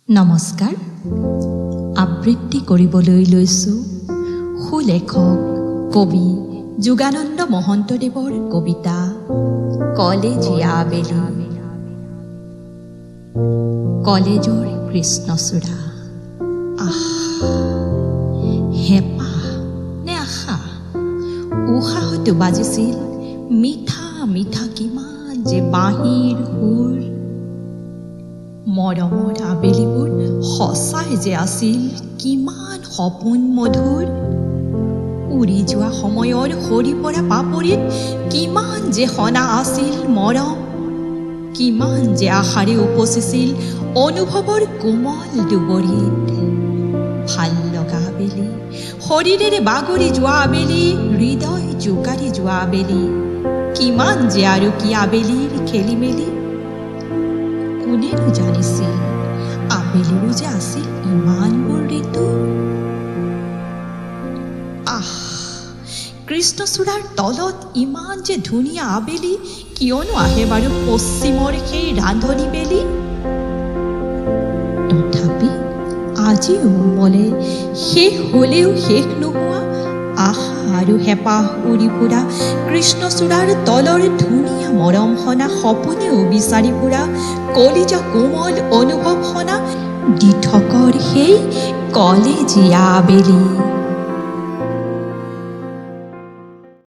নমস্কাৰ। আবৃত্তি কৰিবলৈ লৈছোঁ সুলেখক কবি যোগানন্দ মহন্তদেৱৰ কবিতা কলেজীয়া আবেলি। কলেজৰ কৃষ্ণচূড়া, আহ, হেঁপাহ নে আশা, উশাহতো বাজিছিল মিঠা মিঠা কিমান যে বাঁহীৰ সুৰ। মৰমৰ আবেলিবোৰ সঁচাই যে আছিল কিমান সপোন মধুৰ। উৰি যোৱা সময়ৰ সৰি পৰা পাপৰিত কিমান যে সনা আছিল মৰম, কিমান যে আশাৰে উপচিছিল অনুভৱৰ কোমল দুবৰিত। ভাল লগা আবেলি, শৰীৰেৰে বাগৰি যোৱা আবেলি, হৃদয় জোকাৰি যোৱা আবেলি, কিমান যে আৰু কি আবেলিৰ খেলি মেলি। কোনেনো জানিছিল আবেলিৰো যে আছিল ইমানবোৰ ঋতু? আহ, কৃষ্ণচূড়াৰ তলত ইমান যে ধুনীয়া আবেলি, কিয়নো আহে বাৰু পশ্চিমৰ সেই ৰান্ধনি বেলি? তথাপি আজিও বলে শেষ হলেও শেষ নোহোৱা আশা আৰু হেঁপাহ উৰি ফুৰা কৃষ্ণচূড়াৰ তলৰ ধুনীয়া মৰম সনা সপোনেও বিচাৰি ফুৰা কলিজা কোমল অনুভৱ সনা দিঠকৰ সেই কলেজীয়া আবেলি।